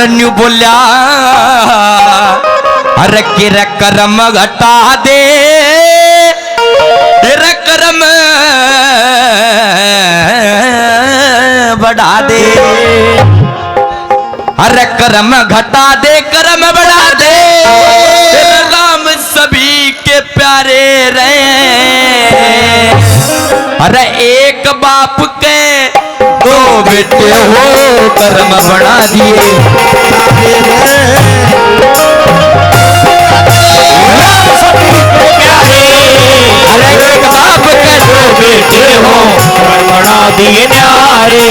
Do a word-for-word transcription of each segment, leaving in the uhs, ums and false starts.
न्यू बोल्या, अरे किरे करम घटा दे, तेरा करम बढ़ा दे। अरे करम घटा दे, करम बढ़ा दे, तेरा राम सभी के प्यारे रहे। अरे एक बाप के दो बेटे हो, करम बना दिए। अरे एक बाप के दो बेटे हो, करम बना दिए न्यारे।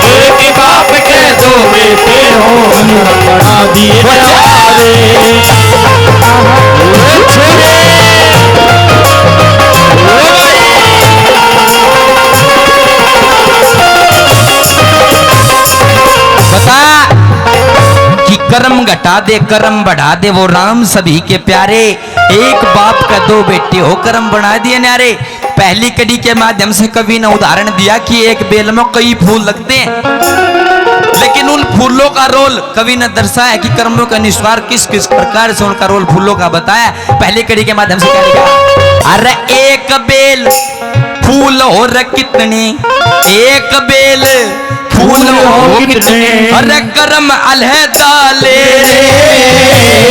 एक बाप के दो बेटे हो, करम बना दिए न्यारे। बता कि करम घटा दे, करम बढ़ा दे, वो राम सभी के प्यारे। एक बाप का दो बेटे हो, करम बना दिए न्यारे। पहली कड़ी के माध्यम से कवि ने उदाहरण दिया कि एक बेल में कई फूल लगते हैं, लेकिन उन फूलों का रोल कवि ने दर्शाया कि कर्मों के अनुसार किस किस प्रकार से उनका रोल फूलों का बताया। पहली कड़ी के माध्यम से क्या लिखा? अरे एक बेल फूल हो रे कितने, एक बेल फूल हो कितने, अरे करम अलहदा ले।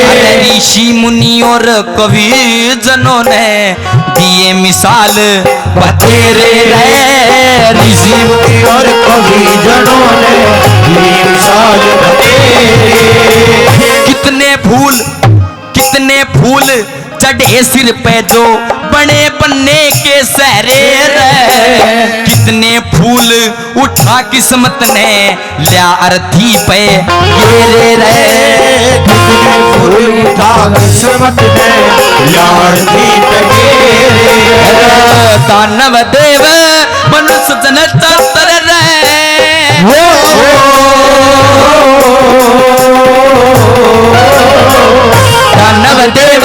अरे ऋषि मुनि और कवि जनों ने दिए मिसाल बतेरे रहे। ऋषि मुनि और कवि जनों ने दिए मिसाल बतेरे। कितने फूल, कितने फूल चढ़े सिर पे जो बने बन्ने के सहरे रे। कितने फूल उठा किस्मत ने ल्या अर्थी पे गेरे रे। कितने फूल उठा किस्मत ने ल्या अर्थी पे गेरे रे। दानव देव मनुष्य जन चातर रे। वो दानव देव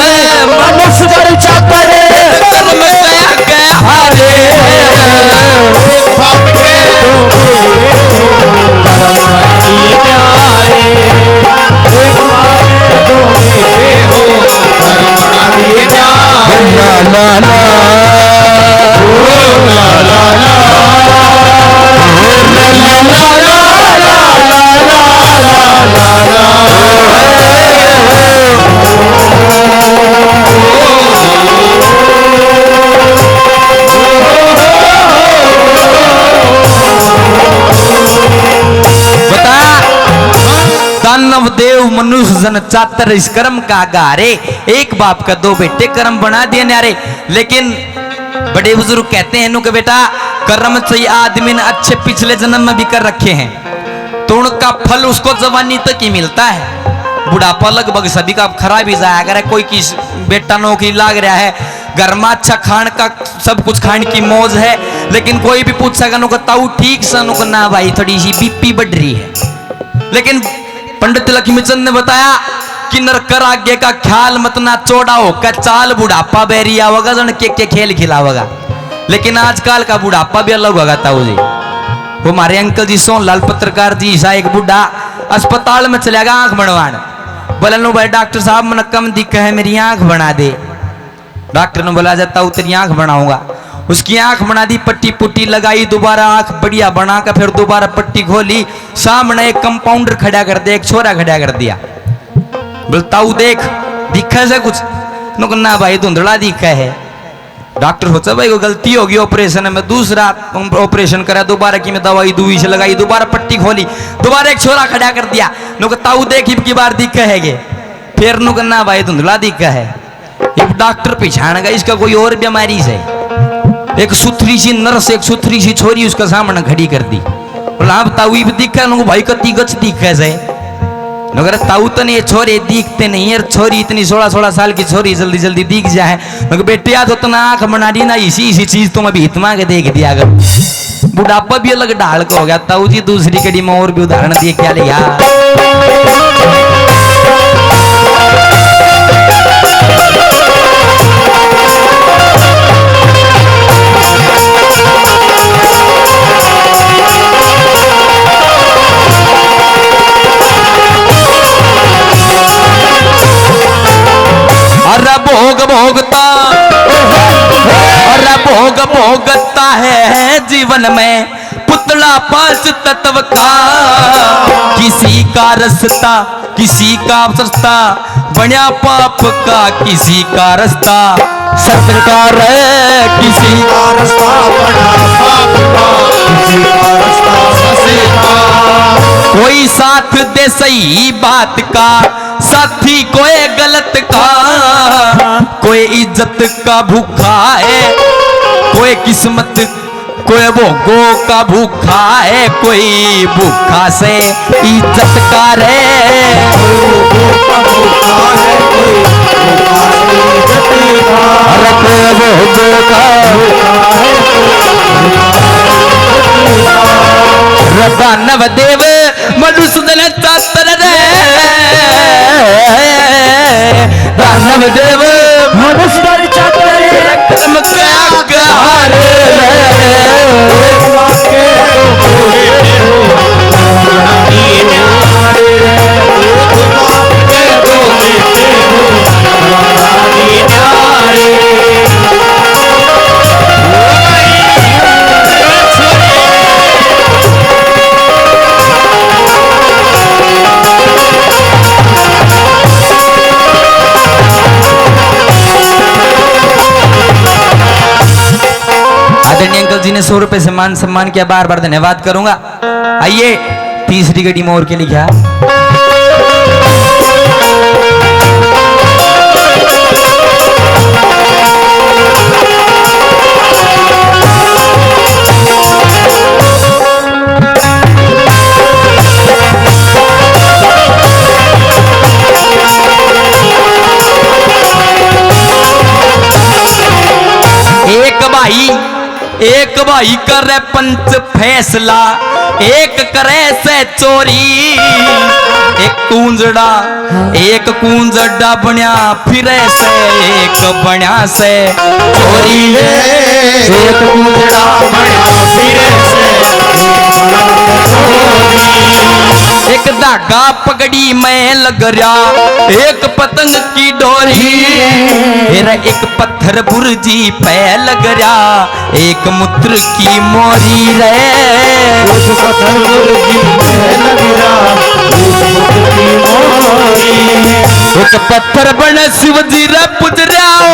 मनुष्य जन चातर, कर्म दया के हारे। बता, दानव देव मनुष्य जन चातर, इस कर्म का आगा हारे। एक बाप का दो बेटे, कर्म बना दिए न्यारे। लेकिन बड़े बुजुर्ग कहते हैं नु के बेटा, कर्म सही आदमी ने अच्छे पिछले जन्म में भी कर रखे हैं, तो उनका फल उसको जवानी तक ही मिलता है। बुढ़ापा लगभग सभी का खराब ही जाया करे। कोई की बेटा नौकरी लाग रहा है, घर में अच्छा खान का, सब कुछ खान की मौज है, लेकिन कोई भी पूछेगा नु के ताऊ ठीक से, नु के ना भाई, थोड़ी सी बीपी बढ़ रही है। लेकिन पंडित लक्ष्मीचंद ने बताया कि नरकर आगे का ख्याल मत ना, चौड़ा होकर चाल, बुढ़ापा बैरी आवेगा, जन के के खेल खिलावेगा। लेकिन आजकल का बुढ़ापा भी अलग होगा ताऊ जी। वो हमारे अंकल जी सोहनलाल पत्रकार जी सा एक बुढ़ा अस्पताल में चला गया आंख बनवान। बोले, "लो भाई डॉक्टर साहब, मन कम दिखे है, मेरी आंख बना दे।" डॉक्टर ने बोला, "जा ताऊ, तेरी आंख बनाऊंगा।" उसकी आंख बना दी, पट्टी पुट्टी लगाई, दोबारा आंख बढ़िया बना के फिर दोबारा पट्टी खोली। सामने एक कंपाउंडर खड़ा कर दिया, एक छोरा खड़ा कर दिया। बोले, "ताऊ देख, दिखे से कुछ?" नु के, "ना भाई, धुंधला दिखे है।" डॉक्टर सोचा, "भाई, कोई गलती होगी ऑपरेशन में, दूसरा ऑपरेशन करा, दोबारा की में दवाई दुई से लगाई, दोबारा पट्टी खोली, दोबारा एक छोरा खड़ा कर दिया।" नु के, "ताऊ देख, इब की बार दिखे है ये?" फिर नु के, "ना भाई, धुंधला दिखे है।" इब डॉक्टर पिछाण गया, इसका कोई और बीमारी से। एक सुथरी सी नर्स, एक सुथरी सी छोरी उसके सामने खड़ी कर दी। बोला, "अब ताऊ इब दिखे?" नु के, "भाई, कती गच दिखे से।" नु के, "ताऊ, तने ये छोरे दिखते नहीं है, छोरी इतनी सोलह सोलह साल की छोरी जल्दी जल्दी दिख जाए।" नु के, "बेटिया, तो तना आंख बना दी ना, इसी इसी चीज तुम अभी इतना के देख दिया कर।" बुढ़ापा भी अलग ढाल का हो गया। ताऊ जी दूसरी कड़ी में और भी उदाहरण दिए, क्या लिया? भोगता, अरे भोग भोगता है जीवन में पुतला पांच तत्व का। किसी का रास्ता, किसी का रास्ता बण्या पाप का, किसी का रास्ता सत का रे, किसी का रास्ता बण्या पाप का, किसी का रास्ता सत का। कोई साथ दे सही बात का, साथी कोई गलत का, कोई इज्जत का भूखा है, कोई किस्मत, कोई भोगों का भूखा है, कोई भूखा से इज्जत का रे। अरे कोई भोगों का भूखा है, कोई भूखा से इज्जत का। अरे कोई भोगों का भूखा है, कोई भूखा से इज्जत का। अरे दानव देव मधुसूदन चातर रे, दानव देव मनुष्य चातर रे, चमकाकार रे। आदरणीय अंकल जी ने सौ रुपए से मान सम्मान किया, बार बार धन्यवाद करूंगा। आइए, तीसरी गड़ी मोर के लिखा। एक भाई, एक भाई करे पंच फैसला, एक करे से चोरी, एक कूंजड़ा, एक कूंजड़ा बण्या फिरे से, एक बण्या से चोरी रे। एक कूंजड़ा बण्या फिरे से, एक धागा पगड़ी में लग रहा, एक पतंग की डोरी, फिर एक पत्थर बुर्जी पे लग रहा, एक मूत्र की मोरी रे। एक पत्थर बुर्जी पे लग रहा, एक मूत्र की मोरी। एक पत्थर बने शिव जी रे पूज रहा हो,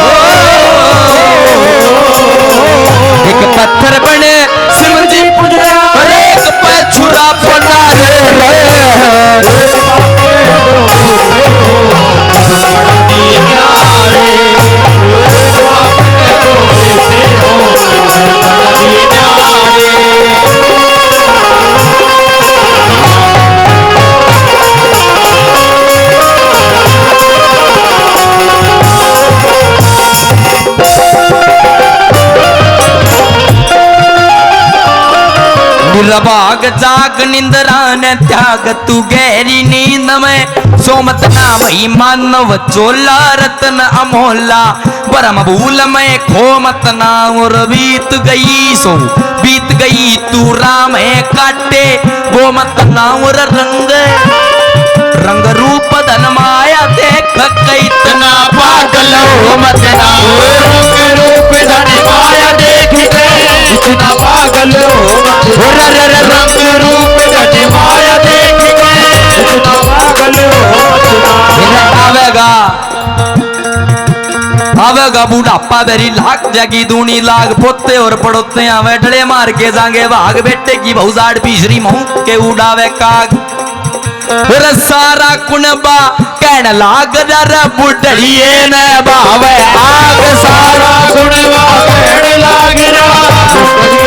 एक पत्थर बने शिव जी पूज रहा हो, अरे एक पे छुरा बना रे। निर्भाग जाग निंद्रा ने त्याग तू गहरी नींद में, सो मत ना भई मानव चोला रतन अमोला। भरम भूल में खो मत ना और बीत गई सो बीत गई तू राह में काटे, वो मत ना और रंग, रंग रूप धन माया देख के इतना पागल हो मत ना। रंग रूप धन माया देख के इतना पागल हो मत ना। रंग रूप धन माया देख के इतना पागल हो मत ना। आवेगा, आवेगा बुढ़ापा, धरी लाग जागी दूनी लाग, पोते और पड़ोते आवे, डले मार के जांगे भाग, बेटे की बहु जाड़ पीसरी, महू के उड़ावे काग। और सारा कुणबा कहण लाग रहा, रे बुढ़ड़िए ने भावे आग। सारा कुणबा कहण लाग रहा, रे,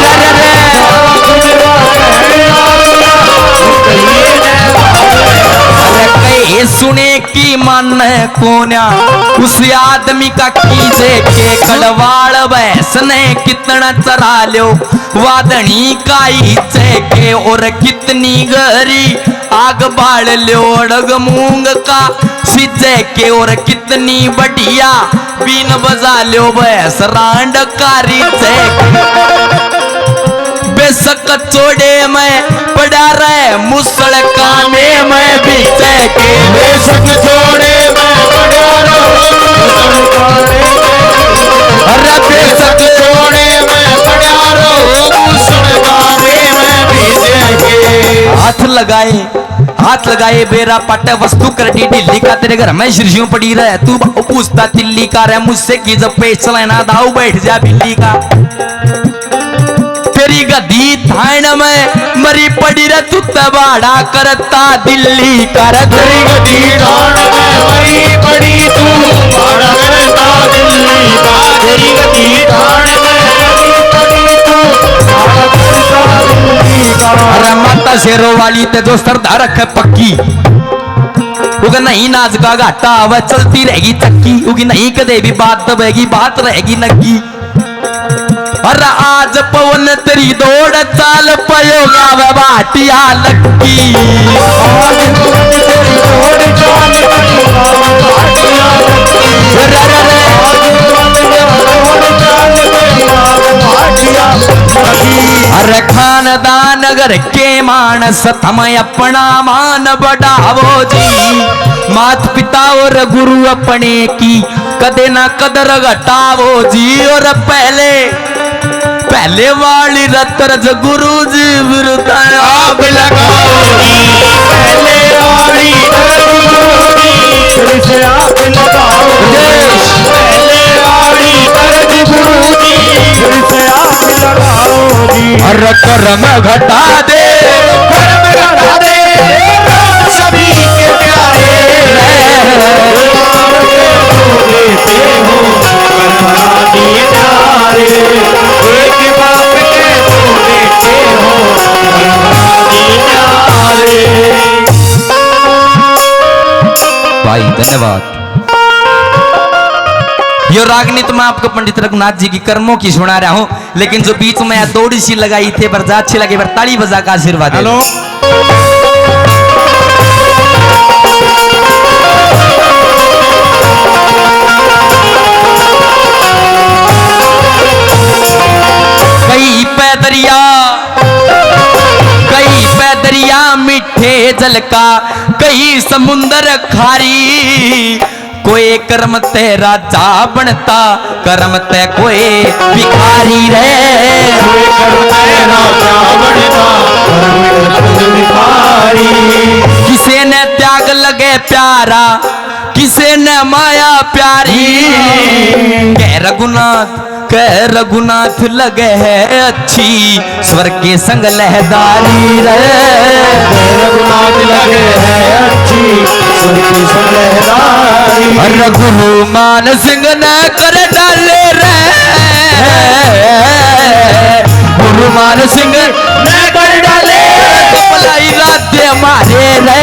रे, रे। अरे कहे सुने की माने कोन्या, उस आदमी का कीजे के, कड़वाल भैंस ने कितना चरा ल्यो, वादनी काई चे के, और कितनी गहरी आग बाल ल्यो, अड़ग मूंग का सीजे के, और कितनी बढ़िया बीन बजा ल्यो, भैंस रांड कारी चे के। बेशक चोड़े में पड़ा रहे, मुसल काने में बीते के। बेशक चोड़े में पड़ा रहे, लगाए, हाथ लगाए, बेरा पाटे वस्तु कर दी ढीली का, तेरे घर में सिरसियों पड़ी रहे, तू भाव पूछता तिल्ली का रे, मुझसे की जब पेश चलाए ना दाऊ बैठ जा बिल्ली का। तेरी गद्दी थान में मरी पड़ी रे, तू तबाड़ा करता दिल्ली का रे, तेरी गद्दी थान में मरी पड़ी तू बाड़ा करता दिल्ली का, तेरी गद्दी थान में मरी पड़ी तू बाड़ा करता दिल्ली का। अरे माता शेरों वाली ते जो श्रद्धा रखे पक्की, उगे नहीं नाज का घाटा आवे, चलती रहेगी चक्की, उगी नहीं कदे भी बात दबेगी, बात रहेगी नक्की। अरे आज पवन तेरी दौड़ चाल पयो गावे भाटिया लक्की। आज पवन तेरी दौड़ चाल पयो गावे भाटिया लक्की। अरे, अरे, अरे। आज पवन तेरी दौड़ चाल पयो गावे भाटिया लक्की। अरे खानदान घर के मानस थम अपना मान बढ़ावो जी, मात पिता और गुरु अपने की कदे ना कदर घटावो जी। और पहले, पहले वाली रतरज गुरु जी विरुद्ध आप लगाओ जी, पहले वाली रतरज गुरु जी विरुद्ध आप लगाओ जी, पहले वाली रतरज गुरु जी विरुद्ध आप लगाओ जी। और कर्म घटा दे, कर्म घटा दे, सभी के प्यारे। देते हो कर्म दिए प्यारे, एक बाप के तो देते हो कर्म दिए प्यारे। भाई, धन्यवाद। यो रागनी तो मैं आपको पंडित रघुनाथ जी की कर्मों की सुना रहा हूँ, लेकिन जो बीच में यहाँ दौड़ी सी लगाई थे, बरजा अच्छी लगी, पर ताली बजा का आशीर्वाद दे। हेलो। कहीं पे दरिया, कहीं पे दरिया मीठे जल का, कहीं समुंदर खारी। कोई कर्म ते राजा बनता, कर्म ते कोई भिखारी रे। कोई कर्म ते राजा बनता, कर्म ते कोई भिखारी। किसे ने त्याग लगे प्यारा, किसे ने माया प्यारी। कह रघुनाथ, कह रघुनाथ लगे है अच्छी, स्वर्ग के संग लहदारी रे। रघुनाथ लगे है अच्छी, स्वर्ग के संग लहदारी। अरे गुरु मान सिंह ने कर डाले रे, गुरु मान सिंह ने कर डाले। कमलाई राधे मारे रे।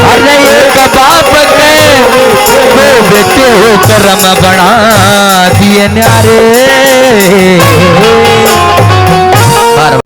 अरे एक बाप के दो बेटे हो, कर्म बना दिए न्यारे।